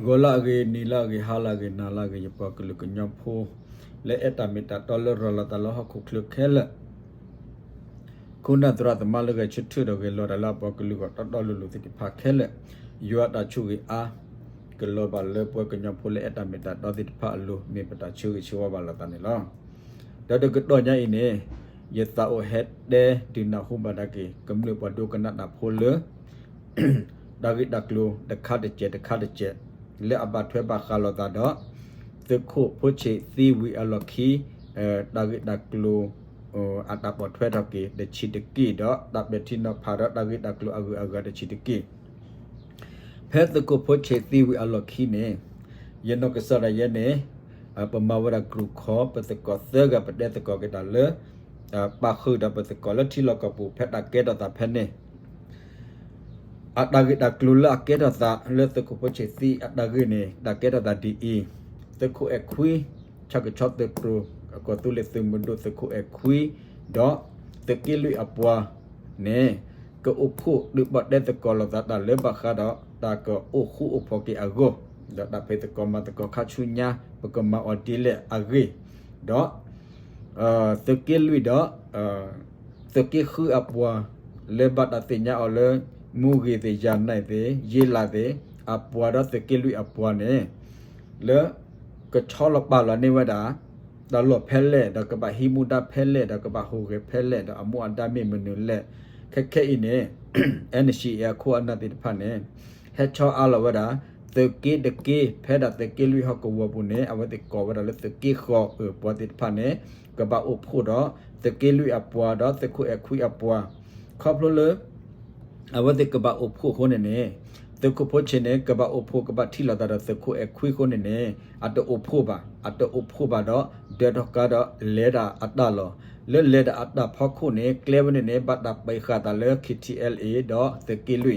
ဂီၤလၢအဂ့ၤ နံၤလၢအဂ့ၤ ဟါလၢအဂ့ၤ နၤလၢအဂ့ၤ ယပှၤကလုာ်ကညီဖိ လၢအဲၣ်တၢ်မ့ၢ်တၢ်တီလၢရၤလီၤသးလၢဟီၣ်ခိၣ်ချၢခဲလၢာ် ခိၣ်နၢ်သရၣ်သမါလၢဂဲၤဆၢထၢၣ်ဒီးဂဲၤလီၤတၢ်လၢအပှၤကလုာ်ဂီၢ်တီတီလိၤလိၤသ့ၣ်တဖၣ်ခဲလၢာ်, ယွၤအတၢ်ဆိၣ်ဂ့ၤအါ ကလီၤဘၣ်လၢပှၤကညီဖိလၢအဲၣ်တၢ်မ့ၢ်တၢ်တီသ့ၣ်တဖၣ်အလိၤ မ့ၢ်ပတၢ်ဆၢဂ့ၤဆၢဝါဘၣ်လိာ်သးန့ၣ်လီၤ. ဒီးတကတီၢ်ညါအံၤန့ၣ် ယသးအိၣ်ဟဲတဲဒုးနၢ်ဟူဘၣ်ဒၣ်က့ၤ ကမျၢၢ်ပှၤဒိကနၣ်တၢ်ဖိလၢ တၢ်ဂ့ၢ်တၢ်ကျိၤတခါတစဲးတခါတစဲး လၢအဘၣ်ထွဲဘၣ်ဃးလိာ်သးဒီး သုးခိၣ်ဖိဆံးသံဝံၤအလီၢ်ခံ တၢ်ဂ့ၢ်တၢ်ကျိၤ အတၢ်ပိာ်ထွဲထီၣ်က့ၤတဆံးတက့ၢ်ဒီး တၢ်ပဲာ်ထံနီၤဖးဒီးတၢ်ဂ့ၢ်တၢ်ကျိၤအဂုၤအဂၤတဆံးတက့ၢ် ဖဲသုးခိၣ်ဖိဆံးသံဝံၤအလီၢ်ခံန့ၣ် ယနီၢ်ကစၢ်ဒၣ်ယဲန့ၣ် ပမၤဝဲဒၣ် group call ပသကိးသၢဂၤ ပတဲသကိးက့ၤတၢ်လၢ ပာ်ဃုာ်ဒီးပသကိးလၢထံလီၢ်ကီၢ်ပူၤ ဖဲတၢ်ကဲထီၣ်သးဖဲန့ၣ် အတၢ်ဂ့ၢ်တၢ်ကျိၤလၢအကဲထီၣ်သးလၢသုးခိၣ်ဖိဆံးသံအတၢ်ဂ့ၢ်န့ၣ် တၢ်ကဲထီၣ်သးဒ်အံၤ, သုးခိၣ်အဲၣ်ခွံ ဆၣ်ကဆီသုးတြိၤ ကီၢ်သူလ့ၤသုးမုၢ်ဒိၣ်သုးခိၣ်အဲၣ်ခွံ ဒီးသုးက့လွံၢ်အပှၤန့ၣ် ကအိၣ်ဖှိၣ်ဒုးဘၣ်တဲသကိးလိာ်သးတၢ်လၢဘၣ်ဃးဒီး တၢ်ကအိၣ်ဃူအိၣ်ဖိးက့ၤအဂီၢ်, ဒီးတၢ်ဖံးသကိးမၤသကိးခါဆူညါ ပကမၤအီၤဒ်လဲၣ်အဂ့ၢ်, ဒီး သုးက့လွံၢ်ဒီး သုးက့ဃုအပှၤ လၢဘၣ်တၢ်သ့ၣ်ညါအီၤလၢ မူဂ့ၤသ့ၣ် ယၤနဲၣ်သ့ၣ် ယ့လးသ့ၣ် အပှၤဒီးသုးက့လွံၢ်အပှၤန့ၣ် လၢ ကဆီလီၤပာ်လီၤန့ၢ်ဝဲဒၣ် တၢ်လီၢ်ဖဲလဲၣ် ဒီးကဘၣ်ဟံးမူဒါဖဲလဲၣ် ဒီးကဘၣ်ဟူးဂဲၤဖဲလဲၣ် ဒီးအမူအဒါမ့ၢ်မနုၤလဲၣ်, ခဲခဲအံၤန့ၣ် NCA အခိၣ်အနၢ်သ့ၣ်တဖၣ်န့ၣ် ဟဲဆီအါလီၤဝဲဒၣ် သုးက့တက့ ဖဲဒၣ်သုးက့လွံၢ်ဟီၣ်ကဝီၤပူၤန့ၣ် အဝဲသ့ၣ်ကိးဝဲဒၣ်လၢသုးက့ဃီၤ အပှၤသ့ၣ်တဖၣ်န့ၣ် ကဘၣ်အိၣ်ဖှိၣ်ဒီး သုးက့လွံၢ်အပှၤဒီးသုးခိၣ်အဲၣ်ခွံအပှၤ, ခီဖျိလၢ အဝဲသ့ၣ်ကဘၣ်အိၣ်ဖှိၣ်အဃိန့ၣ်န့ၣ် သုးခိၣ်ဖိဆံးန့ၣ် ကဘၣ်အိၣ်ဖှိၣ်ကဘၣ်ထံၣ်လိာ်သးဒီးသုးခိၣ်အဲၣ်ခွံအဃိန့ၣ်န့ၣ် အတအိၣ်ဖှိၣ်ဘၣ် အတအိၣ်ဖှိၣ်ဘၣ်ဒီး ဒၢထီၣ်ကါဒီးလဲၤဒၣ်အတၢ်လီၤ. လၢလဲၤဒၣ်အတၢ်ဖီခိၣ်န့ၣ် ကျဲဝဲန့ၣ်န့ၣ် ဘၣ်တၢ်ပာ်ဃာ်သးလၢ KTLA ဒီးသုးက့လွံ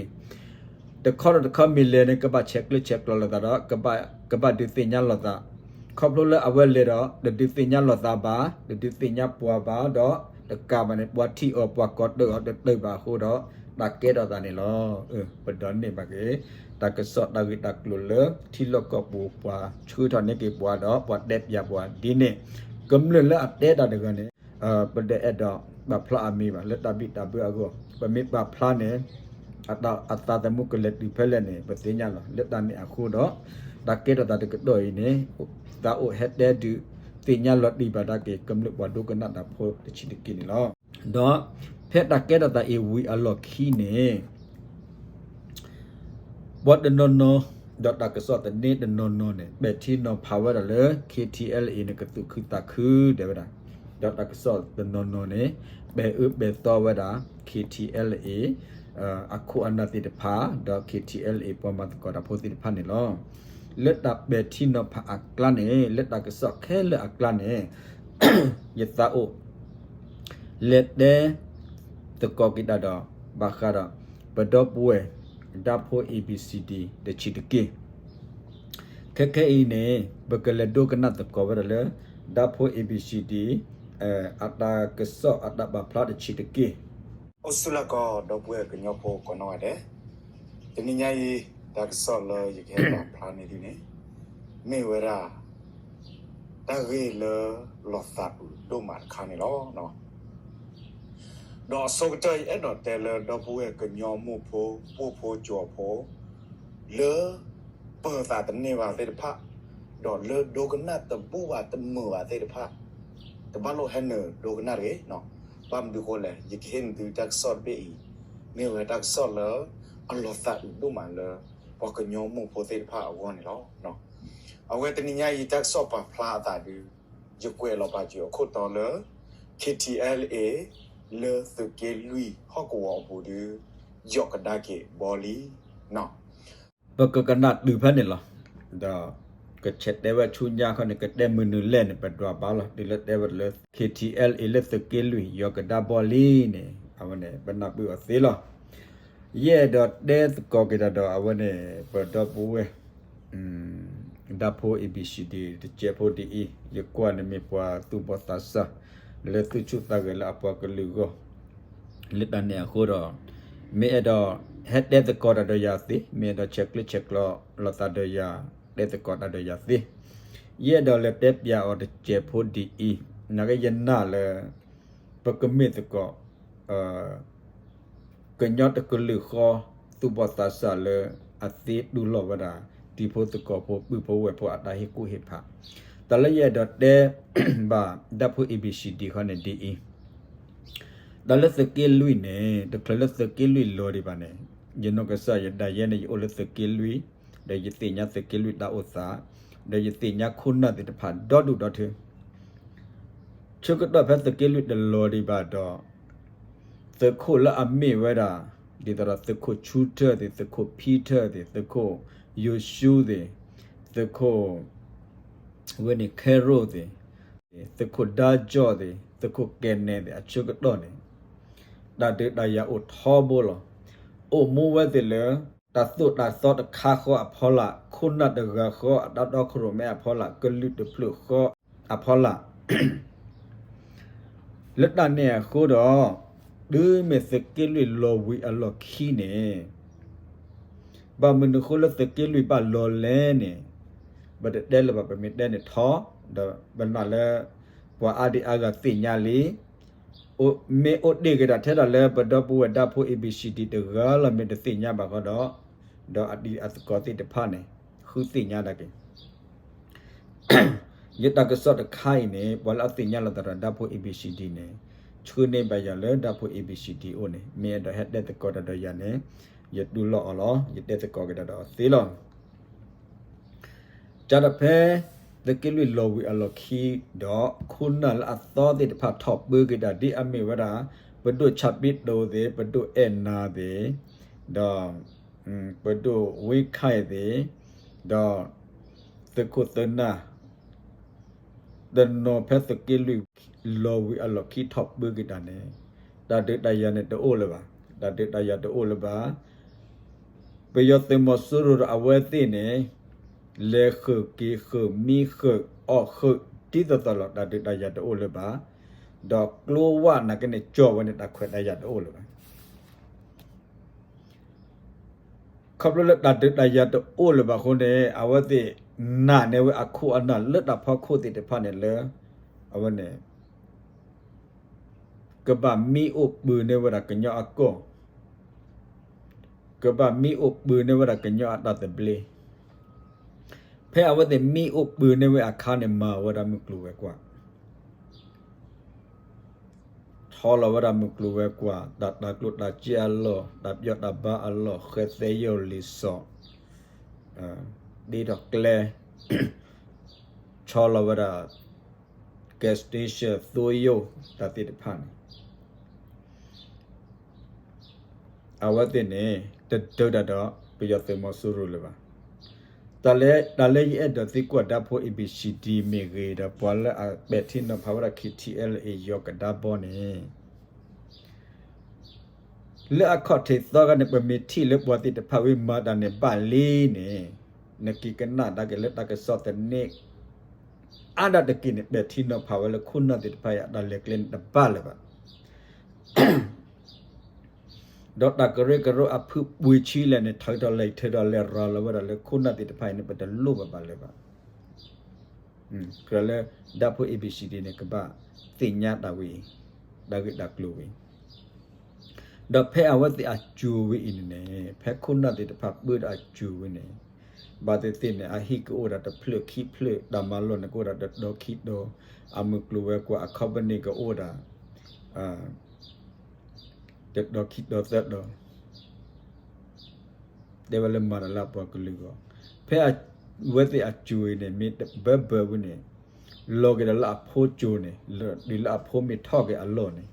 ၢ် တခီဒီးတခီမ့ၢ်လဲၤန့ၣ် ကဘၣ်ဆဲးကျၢဆဲးကျိးလိာ်သးဒီး ကဘၣ်ဒုးသ့ၣ်ညါလိာ်သး, ခီဖျိလၢအဝဲလဲၤဒီး တဒုးသ့ၣ်ညါလိာ်သးဘၣ် တဒုးသ့ၣ်ညါပှၤဘၣ်ဒီး တကးဘၣ်န့ၣ် ပှၤထံၣ်အီၤပှၤကိးတၢၢ်အီၤတတၢၢ်ဘၣ်အဃိဒီး တၢ်ကဲထီၣ်သးန့ၣ်လီၤ. ပဒိးန့ၢ်ဘၣ်က့ၤ တၢ်ကစီၣ်တၢ်ဂ့ၢ်တၢ်ကျိၤလၢထံလီၢ်ကီၢ်ပူၤ ပှၤဆှၢထီၣ်န့ၢ်က့ၤပှၤဒီး ပှၤတဲပၠးပှၤဒ်န့ၣ် ကမျၢၢ်လၢအတဲတၢ်တဂၤန့ၣ် ပတအဲၣ်ဒိးပာ်ဖျါအမံၤဘၣ် လၢတၢ်ဘံၣ်တၢ်ဘၢအဂီၢ် ပမ့ၢ်ပာ်ဖျါန့ၣ် အသးသမူကလဲၤတုၤဖဲလဲၣ်န့ၣ် ပသ့ၣ်ညါလီၤ. လၢတၢ်န့ၣ်အဃိဒီး တၢ်ကဲထီၣ်သးတကတီၢ်အံၤန့ၣ် သးအိၣ်ဟဲတဲဒုးသ့ၣ်ညါလီၤတံၢ်ဘၣ်ဒၣ်က့ၤ ကမျၢၢ်ပှၤဒိကနၣ်တၢ်ဖိတဆံးတက့ၢ်န့ၣ်လီၤ. ဒီးဖဲတၢ်ကဲထီၣ်သးအံၤဝံၤအလီၢ်ခံန့ၣ် ပှၤတနီၤနီၤ ဒီးတၢ်ကစီၣ်သန့တနီၤနီၤန့ၣ် ပဲာ်ထံနီၤဖးဝဲဒၣ်လၢ KTLA န့ၣ် ကသူၣ်ခုသးခုတဲဝဲဒၣ်, ဒီးတၢ်ကစီၣ်တနီၤနီၤန့ၣ် ပဲာ်အၢပဲာ်သီဝဲဒၣ် KTLA အခိၣ်အနၢ်သ့ၣ်တဖၣ် ဒီး KTLA ပှၤမၤသကိးတၢ်ဖိသ့ၣ်တဖၣ်န့ၣ်လီၤ. လၢတၢ်ပဲာ်ထံနီၤဖးအကျါန့ၣ် လၢတၢ်ကစီၣ်ခဲလၢာ်အကျါန့ၣ် ယသးအိၣ် လဲၤတဲသကိးက့ၤတၢ်ဒီး ဘၣ်ဃးဒီး ပဒီပုၢ်ဝဲၢ် ဒၢဖိ A B C D တဆံးတက့ၢ်. ခဲခဲအံၤန့ၣ် ပကလဲၤဒိကနၣ်သကိးဝဲဒၣ်လၢ ဒၢဖိ A B C D အတၢ်ကစီၣ်အတၢ်ပာ်ဖျါတဆံးတက့ၢ်. အိၣ်ဆူၣ်လၢ်ကီး ဒီပုၢ်ဝဲၢ်ကညီဖိကိးနီၢ်ဂၤဒဲး, တနံၤညါအံၤ တၢ်ကစီၣ်လၢယကဟဲပာ်ဖျါန့ၢ်သုန့ၣ် မ့ၢ်ဝဲဒၣ် တၢ်ဂ့ၢ်လၢလီၤသးအုးဒိၣ်မးတခါန့ၣ်လီၤ. ဒီးအဆိကတၢၢ် ယအဲၣ်ဒိးတဲလၢဒီပုၢ်ဝဲၢ်ကညီမိၢ်ဖိ ပိၢ်ဖိကၠိဖိ လၢ ပၢၤသးတန့ၢ်ဘၣ်သ့ၣ်တဖၣ်, ဒီးလၢဒိကနၣ်တဘူၣ်ဘၣ်တမုာ်ဘၣ်သ့ၣ်တဖၣ်, တဘၣ်လိၣ်ဟဲနုာ်ဒိကနၣ်တဂ့ၤ. ဘၣ်မနုၤဃိလဲၣ်, ယကဟ့ၣ်နသုတၢ်ကစီၣ်တဘ့ၣ်အံၤ မ့ၢ်ဝဲတၢ်ကစီၣ်လၢ အလီၤသးအုးဒိၣ်မးလၢ ပှၤကညီမိၢ်ဖိသ့ၣ်တဖၣ်အဂီၢ်န့ၣ်လီၤ. အဝဲတနံၤညါအံၤ တၢ်ကစီၣ်ပာ်ဖျါအသးဒုး ယကွဲးလီၤပာ်စၢၤအခိၣ်တီလၢ K T L A လၢသုးက့လွံၢ်ဟီၣ်ကဝီၤအပူၤဒုး ယီၢ်ကဒါက့ၤဘီလံ. ပကကနၣ်တုၤဖဲန့ၣ်လီၤ. ဒီးကဆဲးတဲဝဲဆူညါခီန့ၣ် ကတဲမနုၤလဲၣ်န့ၣ် ပဒွးဘၣ်လီၤ. တုၤလၢတဲဝဲဒၣ်လၢ K T L A လၢသုးက့လွံၢ် ယီၢ်ကဒါဘီလံန့ၣ် အဝဲန့ၣ် ပနၢ်ပၢၢ်အီၤသ့လီၤ. ယအဲၣ်ဒိးတဲသကိးက့ၤတၢ်ဒီးအဝဲန့ၣ် ပဒီပုၢ်ဝဲၢ် ဒၢဖိ A B C D တကဲးဖိဒ်အံၤ, ယကွၢ်န့ၣ်မ့ၢ်ပှၤသူၣ်ဘီၣ်သးစၢ် လၢသူၣ်ဆူၣ်သးဂဲၤလၢအပှၤကလုာ်အဂီၢ်, လၢတၢ်န့ၣ်အဃိဒီး မ့ၢ်အဲၣ်ဒိးဟဲတဲသကိးတၢ်ဒီးယၤသ့, မ့ၢ်အဲၣ်ဒိးဆဲးကျၢဆဲးကျိးလိာ်သးဒီးယၤ တဲသကိးတၢ်ဒီးယၤသ့. ယအဲၣ်ဒိးလဲၤတဲပျးအီၤတစဲးဖိဒ်အံၤ, နာ်က့ယနာ်လၢ ပကမ့ၢ်သကိး ကညီတကလုာ်ဃီ သူၣ်ဘီၣ်သးစၢ်လၢအသ့တူၢ်လိာ်ဝဲဒၣ် တံၤဖိသကိးဖိပုၢ်ဖိဝဲၢ်ဖိအတၢ်ဟ့ၣ်ကူၣ်ဟ့ၣ်ဖး, တၢ်လၢယအဲၣ်ဒိးတဲ ဘၣ်ဒၣ်ဖိ A B C D ဃီန့ၣ်ဒ်အံၤ, တၢ်လၢသုးက့လွံၢ်န့ၣ် တချုးလၢသုးက့လွံၢ်လီၤဒံးဘၣ်န့ၣ်, ယနီၢ်ကစၢ်ယဒၣ်ယဲန့ၣ် ယအိၣ်လၢသုးက့လွံၢ်, ဒီးယသ့ၣ်ညါသုးက့လွံၢ်တၢ်အိၣ်သး, ဒီးယသ့ၣ်ညါခိၣ်နၢ်သ့ၣ်တဖၣ်ဒီဒူၣ်ဒီထၢ ဆၢကတီၢ်ဖဲသုးက့လွံၢ်တလီၤဒံးဘၣ်ဒီး, သုးခိၣ်လၢအမ့ၢ်ဝဲဒၣ် ဒ်သိးဒီးသုးခိၣ်ဆူထၢၣ်သ့ၣ်, သုးခိၣ်ဖံထၢၣ်သ့ၣ်, သုးခိၣ်ယိၤၡူသ့ၣ်, သုးခိၣ် ဝဲန့ၣ် ခဲရိၣ်သ့ၣ်, သုးခိၣ်ဒါကၠီၣ်သ့ၣ်, သုးခိၣ်ကဲၤနဲၣ်သ့ၣ် အဆၢကတီၢ်န့ၣ်, တၢ်ဒုးတၢ်ယၤအိၣ်ထီဘိလီၤ. အိၣ်မူဝဲသ့ၣ်လၢ တၢ်သိၣ်တၢ်သီတခါဃီအဖီလာ်, ခိၣ်နၢ်တဂၤဃီအတၢ်တီခိၣ်ရိၣ်မဲအဖီလာ်, ကလုာ်တဖျၢၣ်ဃီအဖီလာ် လၢတၢ်န့ၣ်အဃိဒီး, တုၤမ့ၢ်သုးက့လွံၢ်လီၤဝံၤအလီၢ်ခံန့ၣ်, ဘၣ်မနုၤအဃိလၢသုးက့လွံၢ်ဘၣ်လီၤလဲၣ်န့ၣ်, ပတတဲလၢၤဘၣ်, ပမ့ၢ်တဲန့ၣ်ထီ, ဒီးပနာ်လၢ ပှၤအါဒံအါဂၤသ့ၣ်ညါလံ, မ့ၢ်အိၣ်တ့ၢ်က့ၤဒၣ်ထဲဒၣ်လၢပဒီပုၢ်ဝဲၢ်ဒၣ်ဖိ A B C D တဂၤလီၤမ့ၢ်တသ့ၣ်ညါဘၣ်ဃီဒီး, ဒီးအတံၤအသကိးသ့ၣ်တဖၣ်န့ၣ် ဃုသ့ၣ်ညါဒၣ်က့ၤ ယတၢ်ကစီၣ်တခါအံၤန့ၣ် ပှၤလၢအသ့ၣ်ညါလီၤသးဒီးဒၣ်ဖိ A B C D န့ၣ်, ဆှၢန့ၢ်ဘၣ်ယၤလၢဒၣ်ဖိ A B C D အိၣ်န့ၣ်, မ့ၢ်အဲၣ်ဒိးဟဲတဲသကိးတၢ်ဒီးယၤန့ၣ်, ယတူၢ်လိာ်အီၤလီၤ, ယတဲသကိးက့ၤတၢ်ဒီးအီၤသ့လီၤ. ကဒီးဖဲ သုးက့လွံၢ်လီၤဝံၤအလီၢ်ခံဒီး ခိၣ်နၢ်လၢအသီသ့ၣ်တဖၣ်ထီၣ်ပၢက့ၤတၢ်ဒ်အမ့ၢ်ဝဲဒၣ်, ပဒိၣ်ဆၣ်ပ့တိၣ်သ့ၣ်, ပဒိၣ်အဲၣ်နၤသ့ၣ်, ဒီး ပဒိၣ်ဝ့ခၢၣ်သ့ၣ်, ဒီး သုးခိၣ်သၢနၢ် တနီၤဖဲသုးက့လွံၢ်လီၤဝံၤအလီၢ်ခံထီၣ်ပၢက့ၤတၢ်န့ၣ်, တၢ်ဒုးတၢ်ယၤန့ၣ်တအိၣ်လၢၤဘၣ်, တၢ်ဒုးတၢ်ယၤတအိၣ်လၢၤဘၣ်. ပယီၤသုးမီၤစိရိၤဒီးအဝဲသ့ၣ်န့ၣ်, လဲၤဃုာ်က့ၤဃုာ်မံဃုာ်အီၣ်ဃုာ် ဒ်သိးသိးလီၤ, တၢ်ဒုးတၢ်ယၤတအိၣ်လၢၤဘၣ်, ဒီးကျိဝဲနာ်က့န့ၣ် ကၠီၣ်ဝဲန့ၣ် တၢ်ခွဲးတၢ်ယာ်တအိၣ်လၢၤဘၣ်. ခီဖျိလၢတၢ်ဒုးတၢ်ယၤတအိၣ်လၢၤဘၣ်အဃိန့ၣ်, အဝဲသ့ၣ်နာ်န့ၢ်ဝဲအခိၣ်အနၢ်လၢတၢ်ဖီခိၣ်သ့ၣ်တဖၣ်န့ၣ်လၢ အဝဲန့ၣ် ကဘၣ်မံအိၣ်ပၢၤန့ၢ်ဝဲဒၣ်ကညီအကီၢ်, ကဘၣ်မံအိၣ်ပၢၤန့ၢ်ဝဲဒၣ်ကညီအတၢ်သဘျ့. ဖဲအဝဲသ့ၣ်မံအိၣ်ပၢၤန့ၢ်ဝဲအခါန့ၣ် မၤဝဲဒၣ်မုၢ်ကျိၤဝဲၤကွာ် ဆီလီၤဝဲဒၣ်မုၢ်ကျိၤဝဲၤကွာ်, တၢ်တၤကျိၣ်တၤစ့အလီၢ်, တၢ်ပၠီတၢ်ဘါအလီၢ်, ဃဲသဲယိၣ်လံာ်စီၤ, ဒ့ထီၣ်ကျဲ, ဆီလီၤဝဲဒၣ် gas station သိယိၣ် တၢ်သ့ၣ်တဖၣ်န့ၣ် အဝဲသ့ၣ်န့ၣ် တဒုးတၢ်ဒီးပယီၤသုးမီၤစိရိၤလၢၤဘၣ်. တၢ်လၢ တၢ်လၢယအဲၣ်ဒိးသံကွၢ်ဒၣ်ဖိ A B C D မ့ၢ်ဂ့ၤဒီး ပှၤလၢအပဲာ်ထံနီၤဖးဝဲဒၣ် K T L A ယီၤကဒါဘီန့ၣ် လၢအခီၣ်ထံးသီခါန့ၣ် ပမ့ၢ်ထံၣ်လၢပှၤသ့ၣ်တဖၣ်ဝံၤမၤတၢ်န့ၣ်ဘၣ်လံန့ၣ်, နက့ၤကနၣ်ဒၣ်က့ၤလၢတၢ်ကစီၣ်သန့ အါဒၣ်တက့ၢ်န့ၣ် ပဲာ်ထံနီၤဖးဝဲလၢခိၣ်နၢ်သ့ၣ်တဖၣ်အံၤအတၢ်လဲၤကျဲန့ၣ်တဘၣ်လၢၤဘၣ်. ဒီးတၢ်ကရၢကရိအဖုပှ့ၤဆံးလဲၣ်န့ၣ် ထုးထီၣ်လဲၤ ထုးထီၣ်လဲၤရၤလီၤဝဲဒၣ်လၢခိၣ်နၢ်သ့ၣ်တဖၣ်အံၤန့ၣ် ပတလိၣ်ဘၣ်ဘၣ်လၢၤဘၣ်. ကြၢးလၢဒၣ်ဖိ A B C D န့ၣ် ကဘၣ်သ့ၣ်ညါတၢ်ဝဲအံၤ, တၢ်ဂ့ၢ်တၢ်ကျိၤဝဲအံၤ ဒီးဖဲအဝဲသ့ၣ်အစူၤဝဲအံၤန့ၣ်န့ၣ် ဖဲခိၣ်နၢ်သ့ၣ်တဖၣ်ပၢတၢ်အစူၤဝဲန့ၣ်, ဘၣ်သ့ၣ်သ့ၣ်န့ၣ် အဟံၣ်ကအိၣ်ဒၣ်တဖျၢၣ်ခံဖျၢၣ်, တၢ်မၤလိာ်န့ၣ်ကအိၣ်ဒၣ်တတီၤခံတီၤ, အမုၢ်ကျိၤဝဲၤကွာ်အ company ကအိၣ်ဒၣ် တတီၤခံတီၤသၢတီၤ, တဲဝဲလၢမၤတၢ်လၢအပှၤကလုာ်အဂီၢ်, ဖဲအဝဲသ့ၣ်အစူၤအံၤန့ၣ် မ့ၢ်တဘၢဘၢဝဲန့ၣ်, လီၤက့ၤဒီးလၢအဖိစူၤန့ၣ်, တုၤလၢအဖိမ့ၢ်ထီၣ်က့ၤအလီၢ်န့ၣ်,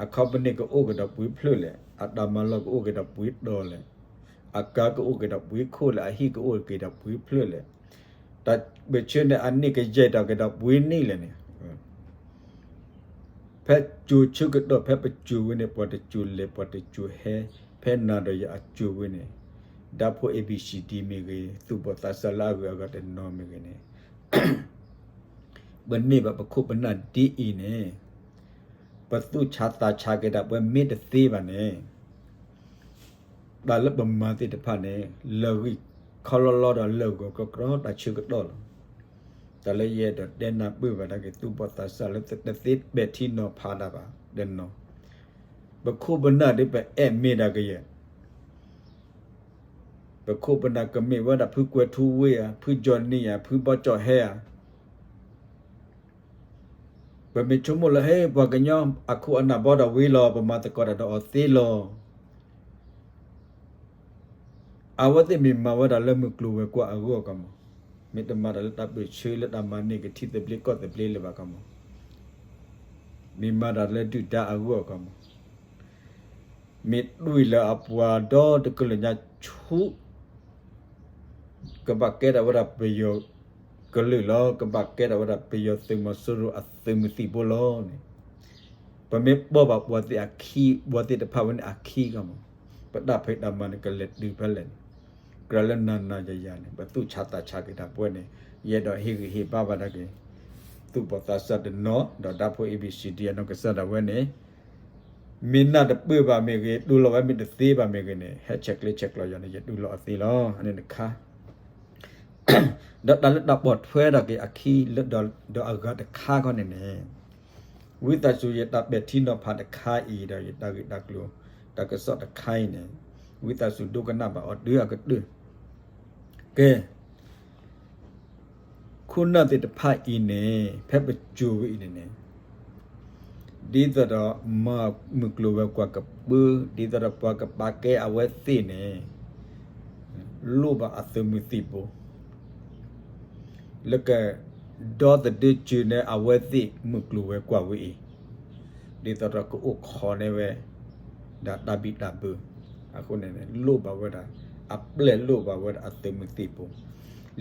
အ company ကအိၣ်က့ၤဒီးပှဲၤဖျၢၣ်လဲၣ်, အတၢ်မၤလိာ်ကအိၣ်က့ၤဒီးပှဲၤတီၤလဲၣ်, အကါကအိၣ်က့ၤဒီးပှဲၤခိၣ်လဲၣ်, အဟံၣ်ကအိၣ်က့ၤဒီးပှဲၤဖျၢၣ်လဲၣ်, တၢ်ပၢၢ်ဆၢန့ၣ် အနံၣ်ကယဲၢ်တီၤက့ၤဒီးပှဲၤနံၣ်လဲၣ်န့ၣ် ဖဲစူၤဆၢကတီၢ် ဖဲပစူၤဝဲန့ၣ် ပှၤတစူၤလဲၤ ပှၤတစူၤဟဲ, ဖဲနၤဒီးယၤအစူၤဝဲန့ၣ်, ဒၣ်ဖိ A B C D မ့ၢ်ဂ့ၤ, သူၣ်ဘီၣ်သးစၢ်လၢအဂုၤအဂၤတနီၤမ့ၢ်ဂ့ၤန့ၣ်, ပန့ၢ်ဘၣ်ပခိၣ်ပနၢ်ဒ်အံၤန့ၣ်, ပသူၣ်ဆါသးဆါက့ၤဒၣ်ပှဲၤမ့ၢ်တသ့ဘၣ်န့ၣ် တၢ်လၢပမၤသ့ၣ်တဖၣ်န့ၣ် လၢာ်ဂံၢ် ခီလီလီဒီးလၢာ်ဂီၤကီကရီတၢ်ဆၢကတီၢ်လီၤ. တၢ်လၢယအဲၣ်ဒိးတဲနၢ်ပၢၢ်ဘၣ်ဒၣ်က့ၤ သူၣ်ဘီၣ်သးစၢ်လၢတသ့ပဲာ်ထံနီၤဖးတၢ်ဘၣ်တနီၤ, ပခိၣ်ပနၢ်ဒ်ပအဲၣ်မ့ၢ်ဒၣ်ကယဲၢ်, ပခိၣ်ပနၢ်ကမ့ၢ်ဝဲဒၣ်ဖုကွဲၤထူဝ့ဧါ, ဖုကၠီနံၤဧါ, ဖုဘီကၠီဟဲဧါ, ပမ့ၢ်ဆိကမိၣ်လၢ ဟ့ ပှၤကညီအခိၣ်အနၢ်ဘီဒီးဝံၤလီၤ, ပမၤသကိးတၢ်ဒီးအီၤသ့လီၤ. အဝဲသ့ၣ်မ့ၢ်မၤဝဲဒၣ်လၢမုၢ်ကျိၤဝဲၤကွာ်အဂီၢ်ကီမး, မ့ၢ်တမၤတၢ်လၢတၢ်ပၢၢ်ဆၢလၢတၢ်မၤန့ၢ်က့ၤထံသဘျ့ကီၢ်သဘျ့လၢၤဘၣ်ကီမး, မ့ၢ်မၤတၢ်လၢဒုၣ်ဒါအဂီၢ်ကီမး, မ့ၢ်တွံၢ်လၢအပှၤဒီတကလုာ်ညါဆူ ကဘၣ်ကဲထီၣ်ဝဲဒၣ်ပယီၤကလုာ်လီၤ, ကဘၣ်ကဲထီၣ်ဝဲဒၣ်ပယီၤသုးမီၤစိရိၤအသုးမုၢ်သံၣ်ဘိလီၤန့ၣ်, ပမ့ၢ်ပိာ်ဘၣ်ပှၤသ့ၣ်အခံ, ပှၤသ့ၣ်တဖၣ်ဝဲန့ၣ်အခံကီမး, ပတၢ်ဖံးတၢ်မၤန့ၣ်ကလဲၤတုၤဖဲလဲၣ်န့ၣ်, ကြၢးလၢနၤနၤယၤယၤန့ၣ် ပသူၣ်ဆါသးဆါက့ၤတၢ်ပဝဲန့ၣ်, ယအဲၣ်ဒိးဟ့ၣ်ဂံၢ်ဟ့ၣ်ဘါဘၣ်ဒၣ်က့ၤ သူၣ်ဘီၣ်သးစၢ်တနီၤ ဒီးဒၣ်ဖိ A B C D အနီၢ်ကစၢ်ဒၣ်ဝဲန့ၣ် မ့ၢ်နၢ်တပၢၢ်ဘၣ်မ့ၢ်ဂ့ၤ, တူၢ်လိာ်ဝဲမ့ၢ်တသ့ဘၣ်မ့ၢ်ဂ့ၤန့ၣ်, ဟဲဆဲးကျၢဆဲးကျိးယၤန့ၣ် ယတူၢ်လိာ်အီၤသ့လီၤ. အန့ၣ်တခါ, ဒီးတၢ်လၢတၢ်ပိာ်ထွဲဒၣ်က့ၤအခံလၢဒီးအဂၤတခါခီန့ၣ်န့ၣ်, ဝံသးစူၤယတၢ်ပဲာ်ထံနီၤဖးတခါအံၤဒီးယတၢ်ဂ့ၢ်တၢ်ကျိၤ တၢ်ကစီၣ်တခါအံၤန့ၣ်, ဝံသးစူၤဒိကနၣ်ဘၣ်အီၤတုၤအကတၢၢ် ကဲ, ခိၣ်နၢ်သ့ၣ်တဖၣ်အံၤန့ၣ် ဖဲပစိၤဝဲအံၤန့ၣ်န့ၣ်, ဒ်သိးဒီးမၤမုၢ်ကျိၤဝဲၤကွာ်ကပၢ, ဒ်သိးဒီးပှၤကပာ်ကဲအဝဲသ့ၣ်န့ၣ်, လိၣ်ဘၣ်အသုးမုၢ်သံၣ်ဘိ လၢကဒီသဒၢစၢၤန့ၢ်အဝဲသ့ၣ်မုၢ်ကျိၤဝဲၤကွာ်ဝဲအံၤ, ဒ်သိးဒီးကအိၣ်ခိးန့ၢ်ဝဲဒၣ်တၢ်ဘံၣ်တၢ်ဘၢ, အဃိန့ၣ်န့ၣ် လိၣ်ဘၣ်ဝဲဒၣ်, အပျဲၢ်လိၣ်ဘၣ်ဝဲဒၣ်အသုးမုၢ်သံၣ်ဘိ,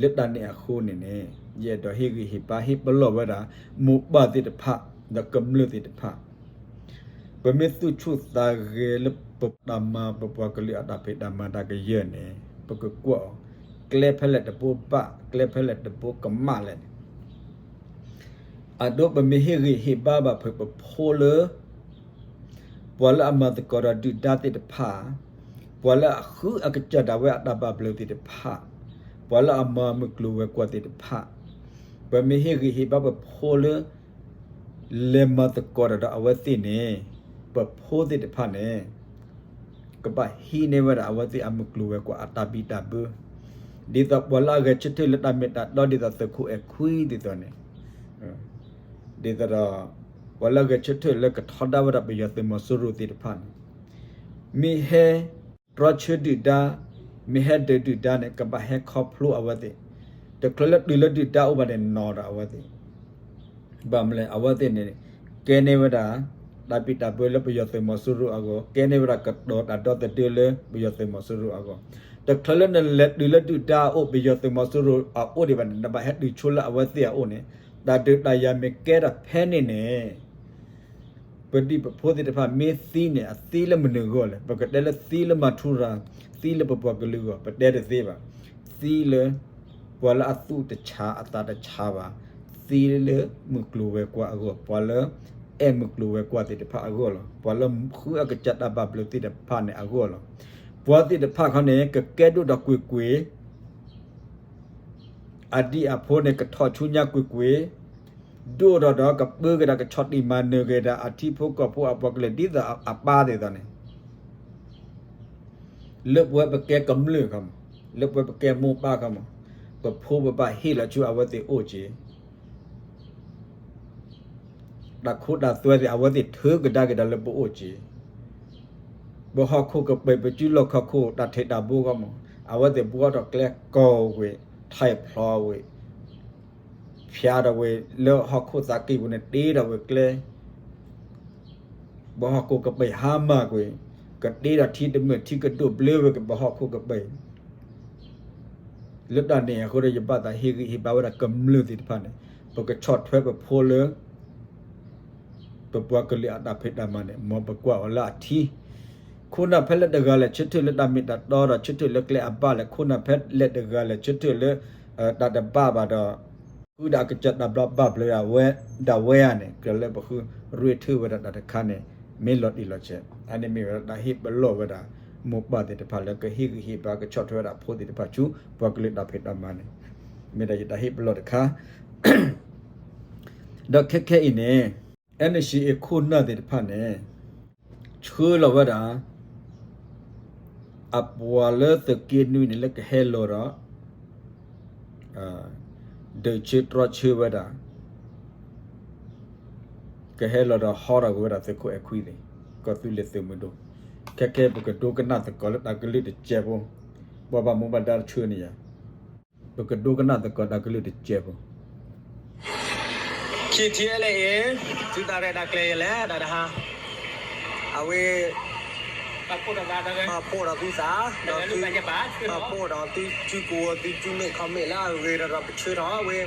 လၢတၢ်န့ၣ်အဃိန့ၣ်န့ၣ် ယအဲၣ်ဒိးဟ့ၣ်ဂံၢ်ဟ့ၣ်ဘါဟ့ၣ်ပလီၢ်ဝဲဒၣ် မိၢ်ပၢ်သ့ၣ်တဖၣ် ဒီးကမျၢၢ်သ့ၣ်တဖၣ် ပမ့ၢ်သူၣ်ဆူၣ်သးဂဲၤလၢပတၢ်မၤ ပပှၤကလုာ်အတၢ်ဖံးတၢ်မၤတၢ်ကယၢၢ်န့ၣ် ပကကွၢ်အီၤ, ကျဲဖဲလဲၣ်တဘိဘၣ်, ကျဲဖဲလဲၣ်တဘိကမၣ်လဲၣ်န့ၣ်, အဒိပမ့ၢ်ဟ့ၣ်ဂံၢ်ဟ့ၣ်ဘါဘၣ်ဖုးပဖိလၢ ပှၤလၢအမၤသကိးဒီးဒုၣ်ဒါသ့ၣ်တဖၣ်, ပှၤလၢအဃုအကစၢ်ဒၣ်ဝဲအတၢ်ဘၣ်ဘျုးသ့ၣ်တဖၣ်, ပှၤလၢအမၤမုၢ်ကျိၤဝဲၤကွာ်သ့ၣ်တဖၣ်, ပမ့ၢ်ဟ့ၣ်ဂံၢ်ဟ့ၣ်ဘါပဖိလၢ လဲၤမၤသကိးတၢ်ဒီးအဝဲသ့ၣ်န့ၣ်, ပဖိသ့ၣ်တဖၣ်န့ၣ် ကဘၣ်ဟံးန့ၢ်ဝဲဒၣ်အဝဲသ့ၣ်အမုၢ်ကျိၤဝဲၤကွာ်အတၢ်ဘံၣ်တၢ်ဘၢ, ဒ်သိးပှၤလၢအဂဲၤဆၢထၢၣ်လၢတၢ်မ့ၢ်တၢ်တီဒ်သိးသုးခိၣ်အဲၣ်ခွံဒ်သိးန့ၣ်, ဒ်သိးဒီး ပှၤလၢအဂဲၤဆၢထၢၣ်လၢကထီဒါဝဲဒၣ်ပယီၤသုးမီၤစိရိၤသ့ၣ်တဖၣ်န့ၣ်, မ့ၢ်ဟဲတြီဆၢဒုၣ်ဒါ, မ့ၢ်ဟဲဒုးဒုၣ်ဒါန့ၣ် ကဘၣ်ဟဲခီဖျိအဝဲသ့ၣ်, တချုးလၢတုၤလၢဒုၣ်ဒါအိၣ်ဘၣ်န့ၣ်နီၤဒီးအဝဲသ့ၣ် ဘၣ်မနုၤလဲၣ် အဝဲသ့ၣ်န့ၣ် ကဲန့ၢ်ဝဲဒၣ် တၢ်ဘံၣ်တၢ်ဘၢလၢပယီၤသုးမီၤစိရိၤအဂီၢ်, ကဲန့ၢ်ဝဲဒၣ်ကတီၤတၢ်ဒီသဒၢလၢပယီၤသုးမီၤစိရိၤအဂီၢ်, တချုးလၢနလဲၤတုၤလၢဒုၣ်ဒါအအိၣ် ပယီၤသုးမီၤစိရိၤအအိၣ်ဒံးဘၣ်န့ၣ် နဘၣ်ဟဲတုၤဆိလၢအဝဲသ့ၣ်အအိၣ်န့ၣ် တၢ်ဒုးတၢ်ယၤမ့ၢ်ကဲထီၣ်ဖဲန့ၣ်န့ၣ် ပဒံၣ်ပဖိသ့ၣ်တဖၣ်မ့ၢ်သံန့ၣ် အသံလၢမနုၤအဂီၢ်လဲၣ်. ပကတဲလၢသံလၢမၤထူရၤ, သံလၢပပှၤကလုာ်အဂီၢ် ပတဲတသ့ဘၣ်. သံလၢ ပှၤလၢအသူၣ်တဆါအသးတဆါဘၣ်, သံလၢမုၢ်ကျိၤဝဲၤကွာ်အဂီၢ်, ပှၤလၢအဲၣ်မုၢ်ကျိၤဝဲၤကွာ်သ့ၣ်တဖၣ်အဂီၢ်လီၤ. ပှၤလၢဃုအကစၢ်တၢ်ဘၣ်ဘျုးသ့ၣ်တဖၣ်န့ၣ်အဂီၢ်လီၤ. ပှၤသ့ၣ်တဖၣ်ခီန့ၣ် ကကဲဒိၣ်ဒီးကွ့ၢ်ကွ့ၢ် အဒံၣ်အဖိန့ၣ် ကထီၣ်ဆူညါကွ့ၢ်ကွ့ၢ်, ဒိၣ်ထီၣ်ဒီးကပၢကဒါကဆီၣ်တံၢ်မၤနၢၤကဒါအထံဖိကီၢ်ဖိအပှၤကလုာ်ဒ်သိးအပၢ်သ့ၣ်တဖၣ်န့ၣ်, လၢပဝဲပကဲကမျၢၢ်ခီမး, လၢပဝဲပကဲမိၢ်ပၢ်ခီမး, ပဖိပဘၣ်ဟ့ၣ်လီၤဆူအဝဲသ့ၣ်အိၣ်က့ၤ တၢ်ခိတၢ်သွဲသ့ၣ် အဝဲသ့ၣ်ထုးကဒါက့ၤဒီးလၢပအိၣ်က့ၤ, ပဟီၣ်ခိၣ်ကပၤ ပစုလီၢ်ခီၣ်ခိၣ် တၢ်ထံးတၢ်ဘိခီမး, အဝဲသ့ၣ်ဘှီထီၣ်ကျဲကိးဝဲ, ထၢၣ်ဖျီဝဲ, ဖျါထီၣ်ဝဲလၢဟီၣ်ခိၣ်သးကံၢ်ပူၤန့ၣ် တ့ထီၣ်ဝဲကျဲ ပဟီၣ်ခိၣ်ကပၤဟါမၢ်ကွံာ်, ကတ့ထီၣ်ထံတမုာ်ထံကဒိၣ်ဘျၢဝဲက့ၤပဟီၣ်ခိၣ်ကပၤ လၢတၢ်န့ၣ်အဃိဒီး ယဘၣ်သးဟ့ၣ်ဂံၢ်ဟ့ၣ်ဘါဝဲဒၣ်ကမျၢၢ်သ့ၣ်တဖၣ်န့ၣ်, ပကဆီၣ်ထွဲပဖိလၢ ပပှၤကလုာ်အတၢ်ဖံးတၢ်မၤန့ၣ် မ်ပကွၢ်အီၤလၢအထံ, ခိၣ်နၢ်ဖဲလဲၣ်တဂၤလဲၣ် ဆၢထၢၣ်လၢတၢ်မ့ၢ်တၢ်တီဒီး ဆၢထၢၣ်လၢကျဲအဘၣ်လဲၣ်, ခိၣ်နၢ်ဖဲလဲၣ်တဂၤလဲၣ် ဆၢထၢၣ်လၢ တၢ်တဘၣ်ဘၣ်ဒီး ဃုဒၣ်အကစၢ်တၢ်ဘျါဘၣ်ဘျုးဒၣ်ဝဲဧါန့ၣ် ကြၢးလၢပဃုရ့ၣ်ထၢၣ်ဝဲဒၣ်တၢ်တခါန့ၣ် မ့ၢ်လီၤတံၢ်လီၤဆဲး, အန့ၣ်မ့ၢ်ဝဲဒၣ်တၢ်ဟ့ၣ်ပလီၢ်ဝဲဒၣ် မိၢ်ပၢ်သ့ၣ်တဖၣ်လၢကဟ့ၣ်ဂံၢ်ဟ့ၣ်ဘါ ကဆီၣ်ထွဲဝဲဒၣ်အဖိသ့ၣ်တဖၣ်ဆူ ပှၤကလုာ်တၢ်ဖံးတၢ်မၤန့ၣ် မ့ၢ်ဒၣ်ယတၢ်ဟ့ၣ်ပလီၢ်တခါ ဒီးခဲခဲအံၤန့ၣ် NCA ခိၣ်နၢ်သ့ၣ်တဖၣ်န့ၣ် ဆှၢလီၤဝဲဒၣ် အပှၤလၢသုးက့နွံန့ၣ် လၢကဟဲလီၤဒီး ဒုးဆၢတြီဆၢဝဲဒၣ် ကဟဲလီၤဒီးဟီထီၣ်ကွံာ်ဝဲဒၣ်သုးခိၣ်အဲၣ်ခွံသ့ၣ် ကီၢ်သူလ့ၤသုးမုၢ်ဒိၣ် ခဲခဲပကဒိကနၣ်သကိးလၢတၢ်ကလုၢ်တစဲးဖိ ပှၤဘၣ်မူဘၣ်ဒါတဆှၢန့ၣ်ယၤ ပကဒိကနၣ်သကိးတၢ်ကလုၢ်တစဲးဖိ KTLA သုတၢ်ရဲၣ်တၢ်ကျဲၤယလဲၣ် တၢ်တဟါ အဝဲ ပာ်ဖှိၣ်ဒီးသုသး ဒီးသု ပာ်ဖှိၣ်ဒီးသု သုကိးဝဲသုသုန့ၣ် comment လၢအဂ့ၤဒီး ဒီးပဆၢထီၣ်ဝဲ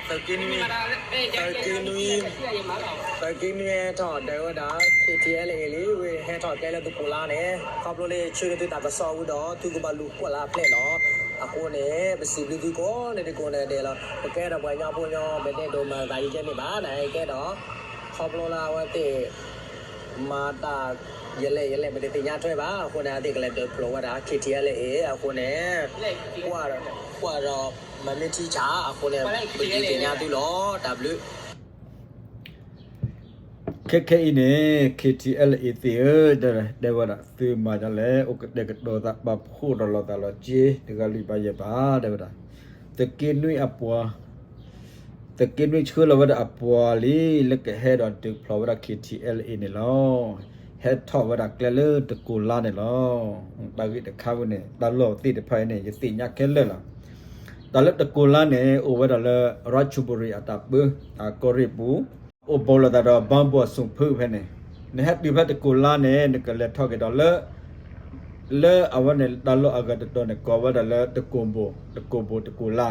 သုးက့နွံ သုးက့နွံ သုးက့နွံဟဲထီၣ်ဒၢးဝဲဒၣ် KTLA လံ ဝဲဟဲထီၣ်ကျဲလၢသုးခိၣ်လါန့ၣ် ခီဖျိလၢဆၢန့ၢ်သုတၢ်ကစီၣ်ဝံၤဒီး သုကဘၣ်လူၤကွၢ်လၢအဖျဲၣ်လီၤ. အဃိန့ၣ် ပစံးဘျုးသုကိးန့ၣ်ဒဲးကိးန့ၣ်ဒဲးလီၤ. ပကဲဒီးပှၤကညီဖိညီ ပဒဲဒိးမၤသးယကဲန့ၣ်ဘၣ် နကဲဒီး ခီဖျိလၢအဝဲသ့ၣ် မၤတၢ်ယလဲၣ်ယလဲၣ် ပတသ့ၣ်ညါထွဲဘၣ်. အဃိန့ၣ် အဝဲသ့ၣ်ကလဲၤဒုးဖျိးဝဲဒၣ် KTLA အဃိန့ၣ် ကွၢ်ဒီး ကွၢ်ဒီး မၤမ့ၢ်ထံဆး အဃိန့ၣ် ပဒုးသ့ၣ်ညါသုလီၤ. တၢ်ဘျုး ခဲခဲအံၤန့ၣ် KTLA သ့ၣ်ဧၢ, တဲဝဲဒၣ် သုမၤဒ်လဲၣ်, အိၣ်ကတဲာ်ကတီၤသး ပာ်ဖှိၣ်ဒီးလိာ်သးလီၤက့ၤ တဂၤလွံၢ်ဘးယဲၢ်ဘး တဲဝဲဒၣ်, သုးက့နွံအပှၤ, သုးက့နွံဆှၢလီၤဝဲဒၣ်အပှၤလံ လၢကဟဲဒီးဒုးဖျိးဝဲဒၣ် KTLA န့ၣ်လီၤ. ဟဲထီၣ်ဝဲဒၣ်ကျဲလၢတကိၤလါန့ၣ်လီၤ. တၢ်ဂ့ၢ်တခါဝဲန့ၣ် တၢ်လီၢ်သ့ၣ်တဖၣ်အံၤန့ၣ် ယသ့ၣ်ညါခဲလၢာ်လီၤ. တၢ်လၢတကိၤလါန့ၣ် အိၣ်ဝဲဒၣ်လၢ ရၣ်ခၠူၣ်ဘရံၤအတၢ်ပၢ အကီၢ်ရ့ၣ်ပူၤ အိၣ်ဘူးလိာ်သးဒီး ဘီဘိၣ်အစိၣ်ဖုဖဲန့ၣ်, နဟဲတုၤဖဲတကိၤလါန့ၣ် နကလဲၤထီၣ်က့ၤဒီးလၢ လၢအဝဲန့ၣ် တၢ်လီၢ်အဂၤတတီၤန့ၣ် ကိးဝဲဒၣ်လၢတကိၤဘိၣ်, တကိၤဘိၣ်တကိၤလါ,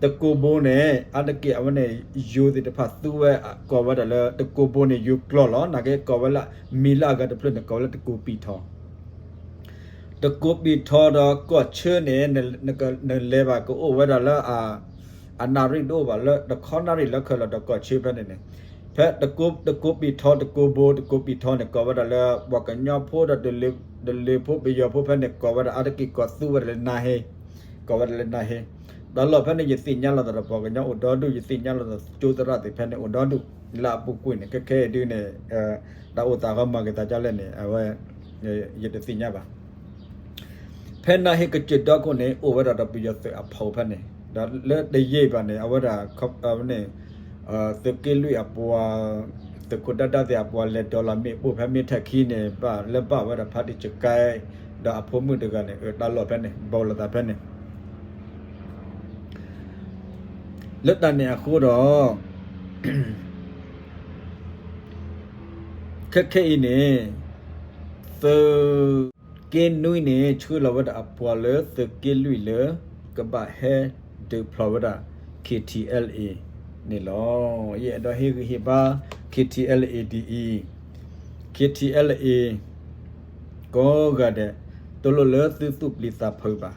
တကိၤဘိၣ်န့ၣ် အါတက့ၢ်အဝဲန့ၣ် ယိၤသ့ၣ်တဖၣ်သူဝဲ ကိးဝဲဒၣ်လၢ တကိၤဘိၣ်န့ၣ် ယိၤကျိာ်လီၤ. နာ်က့ကိးဝဲလၢ မံၤလၢအဂၤတဖျၢၣ်န့ၣ် ကိးဝဲလၢတကိၤပံာ်ထီၣ် တကိၤပံာ်ထီၣ်ဒီးကီၢ်ဆၢန့ၣ် နလဲၤဘၣ်ကအိၣ်ဝဲဒၣ်လၢ အနၣ်ရံၣ်တအိၣ်ဘၣ်လၢ တခီနၣ်ရံၣ်လၢခဲလၢာ်ဒီးကီၢ်ဆၢဖဲန့ၣ်န့ၣ်, ဖဲတကိၤပံာ်ထီၣ် တကိၤဘိၣ် တကိၤပံာ်ထီၣ်န့ၣ် ကိးဝဲဒၣ်လၢ ပှၤကညီဖိဒီး တလၢၤဖိပယီၤဖိဖဲန့ၣ် ကိးဝဲဒၣ်အါတက့ၢ် ကိးသူဝဲဒၣ်လၢနါဟ့, ကိးဝဲဒၣ်လၢနါဟ့, တၢ်လီၢ်ဖဲန့ၣ် ယသ့ၣ်ညါလိာ်သးဒီးပှၤကညီအိၣ်ဒီဒူၣ် ယသ့ၣ်ညါလိာ်သးကၠိသရၣ်သ့ၣ်ဖဲန့ၣ်အိၣ်ဒီဒူၣ် လၢအပူၤကွံာ်န့ၣ် ခဲခဲအံၤဒုးန့ၣ် တၢ်အိၣ်သးဃီမၤက့ၤသးဒ်လဲၣ်န့ၣ် အဝဲ ယတသ့ၣ်ညါဘၣ်. ဖဲနါဟ့ကစၢၢ်ဒီခိၣ်န့ၣ် အိၣ်ဝဲဒၣ်ဒီးပယီၤသုးအဖီဖဲန့ၣ်, ဒီးလၢတယံာ်ဘၣ်န့ၣ် အဝဲဒၣ် န့ၣ် သုးက့လွံၢ်အပှၤ သုးခိၣ်ဒၣ်ဒၣ်သ့ၣ်အပှၤလဲၤဒိးလီၤမ့ၣ်ပိၢ်ဖဲမ့ၢ်ထၢၣ်ခံန့ၣ် ဘၣ်လၢဘၣ်ဝဲဒၣ်ဖးတံၢ်စကဲ ဒီးအဖိမုၣ်တဂၤန့ၣ် အတၢ်လီၢ်ဖဲန့ၣ် ဘူးလိာ်သးဖဲန့ၣ် လၢတၢ်န့ၣ်အဃိဒီး ခဲခဲအံၤန့ၣ် သုးက့နွံန့ၣ် ဆှၢလီၤဝဲဒၣ်အပှၤလၢသုးက့လွံၢ်လၢ ကဘၣ်ဟဲဒုးဖျိးဝဲဒၣ် KTLA န့ၣ်လီၤ. ယအဲၣ်ဒိးဟ့ၣ်ဂံၢ်ဟ့ၣ်ဘါ KTLA ဒ်အံၤ, KTLA ကိးဂၤဒဲး တလိၣ်လၢသုသူၣ်ပျံၤသးဖုးဘၣ်,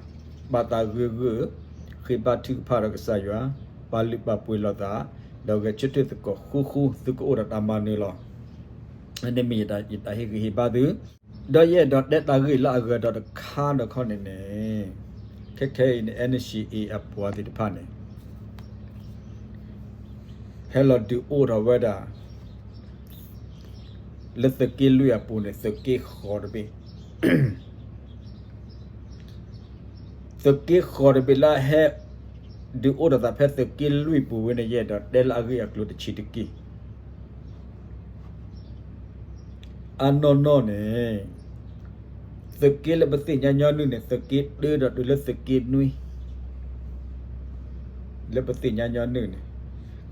ဘၣ်သးဂၢၢ်ဂၢၢ်, ဃ့ဘါထုကဖၣ်ဒီးကစၢ်ယွၤ, ပာ်လုၢ်ပာ်ပှ့ၤလိာ်သး, ဒီးဂဲၤဆၢထၢၣ်သကိးဃူဃူ သုကအိၣ်ဒီးတၢ်မၤနၢၤလီၤ. န့ၣ်မ့ၢ်ယတၢ်ဟ့ၣ်ဂံၢ်ဟ့ၣ်ဘါသု, ဒီးယအဲၣ်ဒိးတဲတၢ်ဂ့ၢ်လၢအဂၤဒီးတခါဒီးခီန့ၣ်န့ၣ်, ခဲခဲအံၤန့ၣ် NCA အပှၤသ့ၣ်တဖၣ်န့ၣ် ဟဲလီၤဒုးအိၣ်ထီၣ်ဝဲဒၣ် လၢသုးက့လွံၢ်အပူၤန့ၣ် သုးက့ဃီးတဘ့ၣ်, သုးက့ဃီးတဘ့ၣ်လၢဟဲ ဒုးအိၣ်ထီၣ်သးဖဲသုးက့လွံၢ်ပူၤဝဲန့ၣ် ယအဲၣ်ဒိးတဲလၢအဂ့ၢ်အကျိၤတဆံးတက့ၢ်. အနီၢ်နီၢ်န့ၣ် သုးက့လၢပသ့ၣ်ညါညီနုၢ်န့ၣ် သုးက့တၢဒီးတုၤလၢသုးက့နွံ လၢပသ့ၣ်ညါညီနုၢ်န့ၣ်,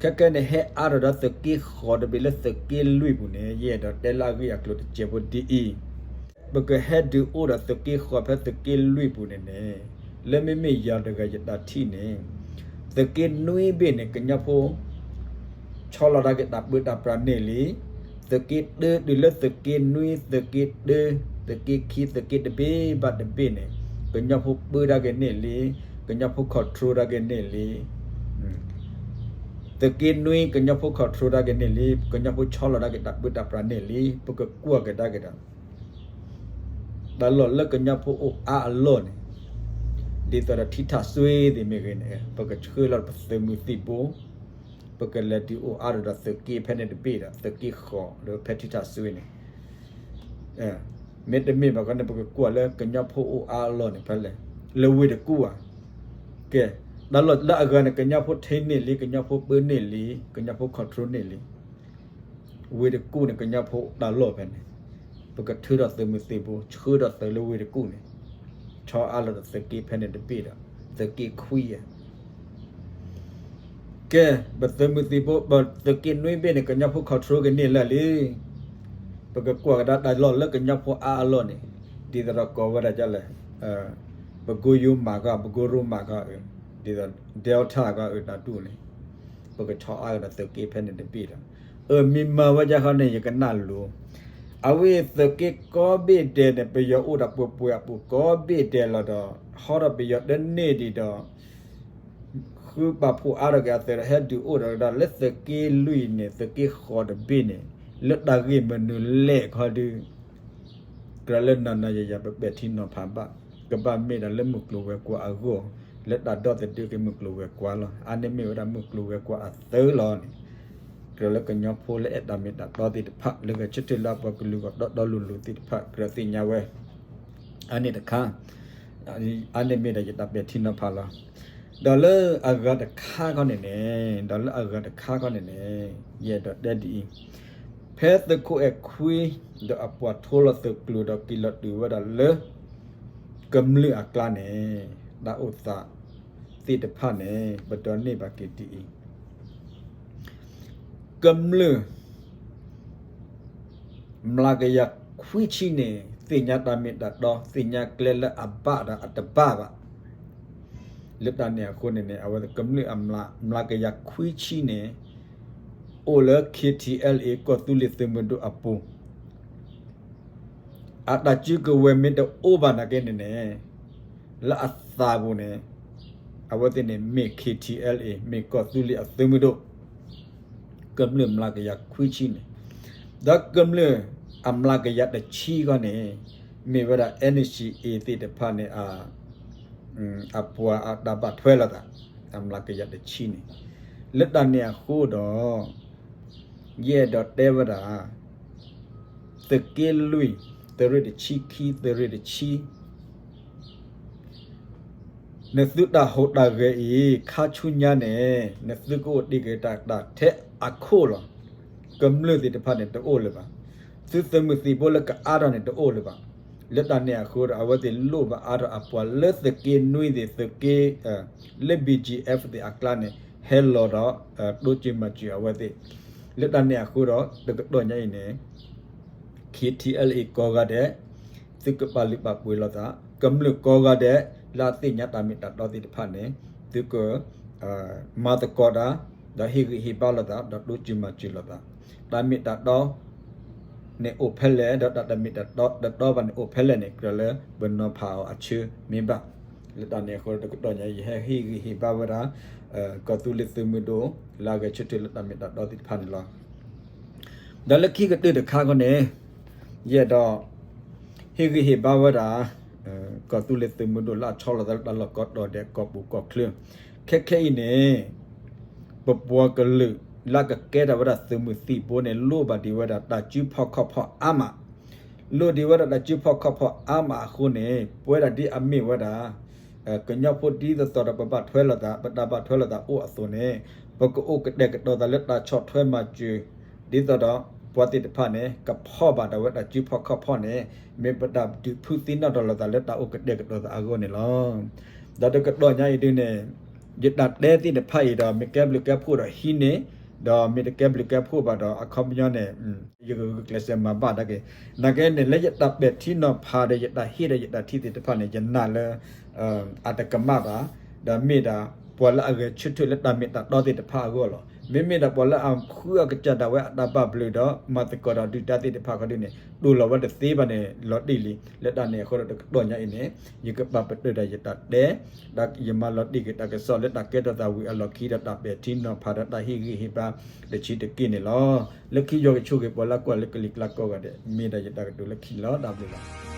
ခဲကဲန့ၣ် ဟဲအါထီၣ်ဒီးသုးက့ဃီးတဘ့ၣ်လၢသုးက့လွံၢ်ပူၤန့ၣ် ယအဲၣ်ဒိးတဲလၢအဂ့ၢ်အကျိၤတစဲးဖိဒ်အံၤ, ပကဟဲဒုးအိၣ်ဒီးသုးက့ဃီးဖဲသုးက့လွံၢ်ပူၤန့ၣ်န့ၣ်, လၢမ့မ့ၢ်ယၤတဂၤယတၢ်ထံၣ်န့ၣ်, သုးက့နွံဘ့ၣ်န့ၣ် ကညီဖိ ဆီလီၤတၢ်က့ၤတၢ်ပၢတၢ်ပြးန့ၢ်လံ. သုးက့တၢ တုၤလၢသုးက့နွံ သုးက့တၢ သုးက့ခံ သုးက့တဘ့ၣ်ဘၣ်တဘ့ၣ်န့ၣ် ကညီဖိပၢတၢ်က့ၤန့ၢ်လံ. ကညီဖိ control တၢ်က့ၤန့ၢ်လံ. သုးက့နွံ ကညီဖိ control တၢ်က့ၤန့ၢ်လံ. ကညီဖိဆီလီၤတၢ်က့ၤတၢ်ပၢတၢ်ပြးန့ၢ်လံ. ပကကွၢ်ကဒါက့ၤဒီး တၢ်လီၢ်လၢကညီဖိအိၣ်အါအလီၢ်န့ၣ်, ဒ်သိးဒီးထံထၣ်စွ့သ့ၣ်မ့ၢ်ဂ့ၤန့ၣ်, ပကဆှၢလီၤပသုးမုၢ်သံၣ်ဘိ, ပကလဲၤဒုးအိၣ်အါထီၣ်ဒီးသုးက့ဖဲန့ၣ်တဘ့ၣ်ဒီး သုးက့ဃီၤလၢဖဲထံထၣ်စွ့န့ၣ်, မ့တမ့ၢ်ဘၣ်ခီန့ၣ် ပကကွၢ်လၢကညီဖိအိၣ်အါအလီၢ်န့ၣ် ဖဲလဲၣ်, လၢဝ့ၢ်တကူၣ်ဧါ. ကဲ, တၢ်လီၢ်လၢအဂၤန့ၣ် ကညီဖိထိန်းန့ၢ်လံ, ကညီဖိပၢန့ၢ်လံ, ကညီဖိ control န့ၢ်လံ. ဝ့ၢ်တကူၣ်န့ၣ် ကညီဖိတၢ်လီၢ်ဖဲန့ၣ်, ပကထုးထီၣ်သုးမုၢ်သံၣ်ဘိ ဆှၢထီၣ်သုးလၢဝ့ၢ်တကူၣ်န့ၣ်, ဆီအါလီၤဒီးသုးက့ဖဲန့ၣ်တဘ့ၣ်ဒီး သုးက့ခွံဧါ. ကဲ, ပသုးမုၢ်သံၣ်ဘိ ပသုးက့နွံဘ့ၣ်န့ၣ် ကညီဖိ control ကန့ၢ်လၢာ်လံ. ပကကွၢ်ကဒါတၢ်လီၢ်လၢကညီဖိအါအလီၢ်န့ၣ်, ဒ်သိးဒီးကိးဝဲဒၣ်ဒ်လဲၣ်, ပကိယိမးခီ, ပကိရိမးခီ, ဒ်သိး Delta ခီအတၢ်ဒူၣ်န့ၣ်, ပကဆီအါကဒီးသုးက့ဖဲန့ၣ်တဘ့ၣ်ဒီး, အမံၤမၤဝဲဒ်ခီန့ၣ် ယကနၣ်လိၤ, အဝဲသုးက့ကိးဘ့ၣ်ဒဲးန့ၣ် ပယီၤအိၣ်ဒီးပှဲၤပှဲၤအပူၤကိးဘ့ၣ်ဒဲးလီၤဒီး ဟီဒီးပယီၤတန့ၢ်ဒံးဒီး ဃုပာ်ဖှိၣ်အါထီၣ်က့ၤအသုးဒီး ဟဲဒုးအိၣ်ထီၣ်ကဒါလၢသုးက့လွံၢ်န့ၣ် သုးက့ဃီၤတဘ့ၣ်န့ၣ်, လၢတၢ်ဂ့ၢ်မနုၤလဲၣ်ခီဒုး, ကြၢးလၢနီၢ်နီၢ်ယၤယၤ ပပဲာ်ထံနီၤဖးဘၣ်, ကဘၣ်မ့ၢ်ဒၣ်လၢမုၢ်ကျိၤဝဲၤကွာ်အဂီၢ်, လၢတၢ်ဒီသဒၢက့ၤမုၢ်ကျိၤဝဲၤကွာ်လီၤ. အါန့ၢ်မ့ၢ်ဝဲဒၣ်မုၢ်ကျိၤဝဲၤကွာ်အသုးလီၤန့ၣ်, ကြၢးလၢကညီဖိလၢအဲၣ်တၢ်မ့ၢ်တၢ်တီသ့ၣ်တဖၣ် လၢဂဲၤဆၢထၢၣ်လၢအပှၤကလုာ်ဂီၢ်တီတီလိၤလိၤသ့ၣ်တဖၣ် ကြၢးသ့ၣ်ညါဝဲ အါန့ၢ်တခါ, အါန့ၢ်မ့ၢ်ဒီးယတၢ်ပဲာ်ထံနီၤဖးလီၤ. ဒီးလၢအဂၤတခါခီန့ၣ်န့ၣ်, ဒီးလၢအဂၤတခါခီန့ၣ်န့ၣ်, ယအဲၣ်ဒိးတဲဒ်အံၤ, ဖဲသုးခိၣ်အဲၣ်ခွံ ဒီးအပှၤထိလီၤသုးကျိၤဒီးက့ၤလီၤတုၤဝဲဒၣ်လၢ ကမျၢၢ်အကျါန့ၣ်, တၢ်အိၣ်သးသ့ၣ်တဖၣ်န့ၣ် ပဒိးန့ၢ်ဘၣ်က့ၤဒ်အံၤ, ကမျၢၢ် မျးကယၤခွံဆံန့ၣ် သ့ၣ်ညါတၢ်မ့ၢ်တၢ်တီ, သ့ၣ်ညါကျဲလၢအဘၣ်ဒီးအတဘၣ်ဘၣ်. လၢတၢ်န့ၣ်အဃိန့ၣ်န့ၣ် အဝဲကမျၢၢ်အမျးကယၤခွံဆံန့ၣ် အိၣ်လၢ KTLA ကီၢ်သူလ့ၤသုးမုၢ်ဒိၣ်အပူၤ အတၢ်စုကဝဲၤမ့ၢ်တအိၣ်ဘၣ်နာ်က့န့ၣ်န့ၣ်, လၢအသးပူၤန့ၣ်, အဝဲသ့ၣ်န့ၣ်မ့ၢ် KTLA မ့ၢ်ကီၢ်သူလ့ၤအသုးမုၢ်ဒိၣ်, ကမျၢၢ်မျးကယၤခွံဆံန့ၣ်, ဒီးကမျၢၢ်အမျးကယၤတဆံခီန့ၣ်, မ့ၢ်ဝဲဒၣ် NCA သ့ၣ်တဖၣ်န့ၣ် အပှၤအတၢ်ဘၣ်ထွဲလိာ်သး, အမျးကယၤတဆံန့ၣ်, လၢတၢ်န့ၣ်အဃိဒီး ယအဲၣ်ဒိးတဲဝဲဒၣ်, သုးက့လွံၢ်, သုးရ့ၣ်တဆံခံ, သုးရ့ၣ်တဆံ, နသုတၢ်ဟူးတၢ်ဂဲၤအံၤ ခါဆူညါန့ၣ် နသုကအိၣ်တ့ၢ်က့ၤတၢ်တၢ်ထဲအခိၣ်လီၤ. ကမျၢၢ်သ့ၣ်တဖၣ်န့ၣ်တအိၣ်လၢၤဘၣ်. သုသုးမုၢ်သံၣ်ဘိလၢကအါထီၣ်န့ၣ်တအိၣ်လၢၤဘၣ်. လၢတၢ်န့ၣ်အဃိဒီး အဝဲသ့ၣ်လိၣ်ဘၣ်အါထီၣ်အပှၤလၢသုးက့နွံသ့ၣ် သုးက့ လၢ BGF သ့ၣ်အကျါန့ၣ် ဟဲလီၤဒီး တိစၢၤမၤစၢၤအဝဲသ့ၣ်. လၢတၢ်န့ၣ်အဃိဒီး တကတီၢ်ညါအံၤန့ၣ် KTLA ကိးဂၤဒဲး သုကပာ်လုၢ်ပာ်ပှ့ၤလိာ်သး, ကမျၢၢ်ကိးဂၤဒဲး လၢအသ့ၣ်ညါတၢ်မ့ၢ်တၢ်တီသ့ၣ်တဖၣ်န့ၣ် သုက မၤသကိးတၢ်, ဒီးဟ့ၣ်ဂံၢ်ဟ့ၣ်ဘါလိာ်သး, ဒီးတိစၢၤမၤစၢၤလိာ်သး, တၢ်မ့ၢ်တၢ်တီ န့ၣ်အိၣ်ဖဲလဲၣ်, ဒီးတၢ်မ့ၢ်တၢ်တီတတီဘၣ်န့ၣ်အိၣ်ဖဲလဲၣ်န့ၣ် ကြၢးလၢပနီၤဖးအီၤအဆၢမ့ၢ်ဘၣ်. လၢတၢ်န့ၣ်အဃိဒီး တကတီၢ်ညါ ယဟဲဟ့ၣ်ဂံၢ်ဟ့ၣ်ဘါဝဲဒၣ် ကီၢ်သူလ့ၤသုးမုၢ်ဒိၣ် လၢအဂဲၤဆၢထၢၣ်လၢတၢ်မ့ၢ်တၢ်တီသ့ၣ်တဖၣ်န့ၣ်လီၤ. ဒီးလၢခံကတၢၢ်တခါခီန့ၣ် ယအဲၣ်ဒိး ဟ့ၣ်ဂံၢ်ဟ့ၣ်ဘါဝဲဒၣ် ကီၢ်သူလ့ၤသုးမုၢ်ဒိၣ်လၢအဆီလီၤသးလၢတၢ်လီၢ်ကိးတီၤဒဲး ကီၢ်ပူၤကီၢ်ချၢ ခဲခဲအံၤန့ၣ် ပပှၤကလုာ်လၢကကဲထီၣ်ဝဲဒၣ်သုးမုၢ်သံၣ်ဘိန့ၣ် လိၣ်ဘၣ်ဒံးဝဲဒၣ်တၢ်စုဖီၣ်ခီၣ်ဖီၣ်အါမး, လိၣ်ဒံးဝဲဒၣ်တၢ်စုဖီၣ်ခီၣ်ဖီၣ်အါမးအဃိန့ၣ် ပဝဲဒၣ်ဒ်အမ့ၢ်ဝဲဒၣ် ကညီဖိဒ်သိးသိးဒီးပဘၣ်ထွဲလိာ်သး ပတၢ်ဘၣ်ထွဲလိာ်သးအိၣ်အသိးန့ၣ် ပကအိၣ်ကတဲာ်ကတီၤသးလၢတၢ်ဆီၣ်ထွဲမၤစၢၤ ဒ်သိးဒီး ပှၤသ့ၣ်တဖၣ်န့ၣ် ကဖီၣ်ဘၣ်ဒၣ်ဝဲတၢ်စုဖီၣ်ခီၣ်ဖီၣ်န့ၣ် မ့ၢ်ပတၢ်ဒုးဖုးသ့ၣ်နီၣ်ထီၣ်လိာ်သးလၢတၢ်အိၣ်ကတဲာ်ကတီၤသးအဂီၢ်န့ၣ်လီၤ. ဒီးတကတီၢ်ညါအံၤဒုန့ၣ် ယတၢ်တဲသ့ၣ်တဖၣ်အံၤဒီး မ့ၢ်ကဲဘျုးကဲဖှိၣ်ဒီးဟံးန့ၢ်, ဒီးမ့ၢ်တကဲဘျုးကဲဖှိၣ်ဘၣ်ဒီး အခီပညီန့ၣ် ယကဂုာ်ကျဲးစၢးမၤဘၣ်ဒၣ်က့ၤ နာ်က့န့ၣ် လၢယတၢ်ပဲာ်ထံနီၤဖးဒီးယတၢ်ဟ့ၣ်ဒီးယတၢ်ထံၣ်သ့ၣ်တဖၣ်န့ၣ် ယနာ်လၢ အတကမၣ်ဘၣ်, ဒီးမ့ၢ်ဒၣ် ပှၤလၢအဂဲၤဆၢထၢၣ်လၢတၢ်မ့ၢ်တၢ်တီသ့ၣ်တဖၣ်အဂီၢ်လီၤ. မ့မ့ၢ်ဒၣ်ပှၤလၢအဃုအကစၢ်ဒၣ်ဝဲအတၢ်ဘၣ်ဘျုးဒီး မၤသကိးဒီးဒုၣ်ဒါသ့ၣ်တဖၣ်ခီဒုန့ၣ် တူၢ်လိာ်ဝဲတသ့ဘၣ်န့ၣ် လီၤတံၢ်လံ. လၢတၢ်န့ၣ်အဃိဒီးတကတီၢ်ညါအံၤန့ၣ် ယကပာ်ပတုာ်ဒီးယတၢ်တဲ ဒီးယမၤလီၤတံၢ်က့ၤတၢ်ကစီၣ်လၢတၢ်ကဲထီၣ်သးဝံၤအလီၢ်ခံဒီးတၢ်ပဲာ်ထံနီၤဖးဒီးတၢ်ဟ့ၣ်ဂံၢ်ဟ့ၣ်ဘါတဆံးတက့ၢ်န့ၣ်လီၤ. လၢခံယွၤကဆိၣ်ဂ့ၤပှၤလၢကွၢ်လၢကလံၤကျါကိးဂၤဒဲး မ့ၢ်ဒၣ်ယတၢ်ကတိၤလၢခံန့ၣ်လီၤ. တၢ်ဘျုးလီၤ.